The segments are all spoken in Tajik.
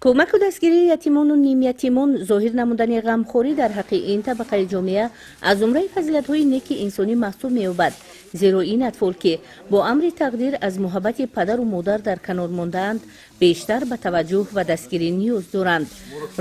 Кӯмаку дастгирии ятимону нимятимон, зоҳир намудани ғамхорӣ дар ҳаққи ин табақаи ҷомеа аз зумраи фазилатҳои неки инсонӣ маҳсуб меёбад. Зеро ин атфол, ки бо амри тақдир аз муҳаббати падару модар дар канор мондаанд, бештар ба таваҷҷӯҳ ва дастгирӣ ниёз доранд.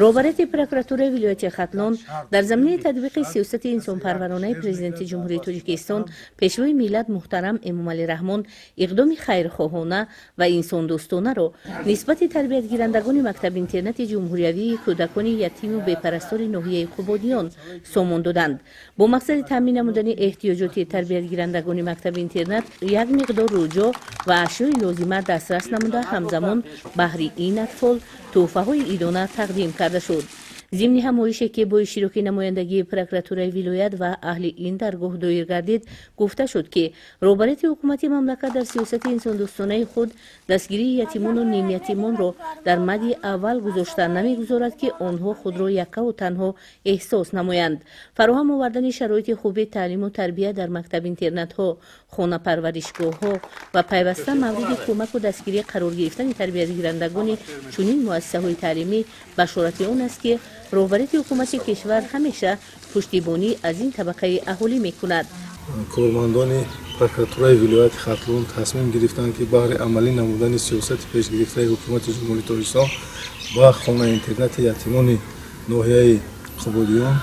Роҳбарияти прокуратураи вилояти Хатлон дар заминаи татбиқи сиёсати инсонпарваронаи Президенти Ҷумҳурии Тоҷикистон, Пешвои миллат муҳтарам Эмомалӣ Раҳмон, иқдоми хайрхоҳона ва инсондӯстонаро нисбати тарбиятгирандагони мактаби-интернати ҷумҳуриявии кӯдакони ятиму бепарастори ноҳияи Қубодиён сомон доданд. Бо мақсади таъмин намудани эҳтиёҷоти тарбиятгирандагони мактаби-интернат як миқдор рӯҷо ва ашёи лозима дастрас намуда, ҳамзамон баҳри ин атфол тӯҳфаҳои идона тақдим карда шуд. Зимни ҳамоише, ки бо иштироки намояндагии прокуратураи вилоят ва аҳли ин даргоҳ доир гардид, гуфта шуд, ки роҳбарияти ҳукумати мамлакат дар сиёсати инсондӯстонаи худ дастгирии ятимону нимятимонро дар мади аввал гузошта, намегузорад, ки онҳо худро яккаву танҳо эҳсос намоянд. Фароҳам овардани шароити хуби таълиму тарбия дар мактаб-интернатҳо, хонапарваришгоҳҳо ва пайваста мавриди кӯмаку дастгирӣ қарор гирифтани тарбиятгирандагони чунин муассисаҳои таълимӣ башорати он аст, ки роҳбарияти ҳукумати кишвар ҳамеша пуштибонӣ аз ин табақаи аҳолӣ мекунад. Кормандони прокуратураи вилояти Хатлон тасмим гирифтанд, ки баҳри амалӣ намудани сиёсати пешгирифтаи ҳукумати Ҷумҳурии Тоҷикистон ба хона-интернати ятимони ноҳияи Қубодиён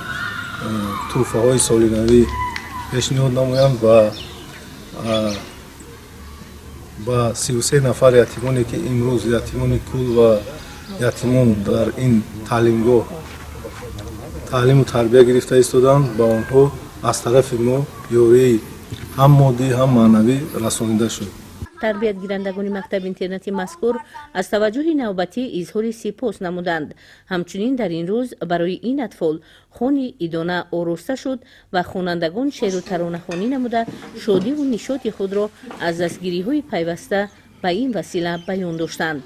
тӯҳфаҳои солинавӣ пешниҳод намоянд ва ба 33 нафар ятимоне, ки имрӯз ятимони кул ва ятимон дар ин таълимгоҳ таълиму тарбия гирифта истоданд, ба онҳо аз тарафи мо ёрии ҳам моддӣ, ҳам маънавӣ расонида шуд. Тарбиятгирандагони мактаби-интернати мазкур аз таваҷҷӯҳи навбатӣ изҳори сипос намуданд. Ҳамчунин дар ин рӯз барои ин атфол хони идона ороста шуд ва хонандагон шеъру таронахонӣ намуда, шодиву нишоти худро аз дастгириҳои пайваста ба ин васила баён доштанд.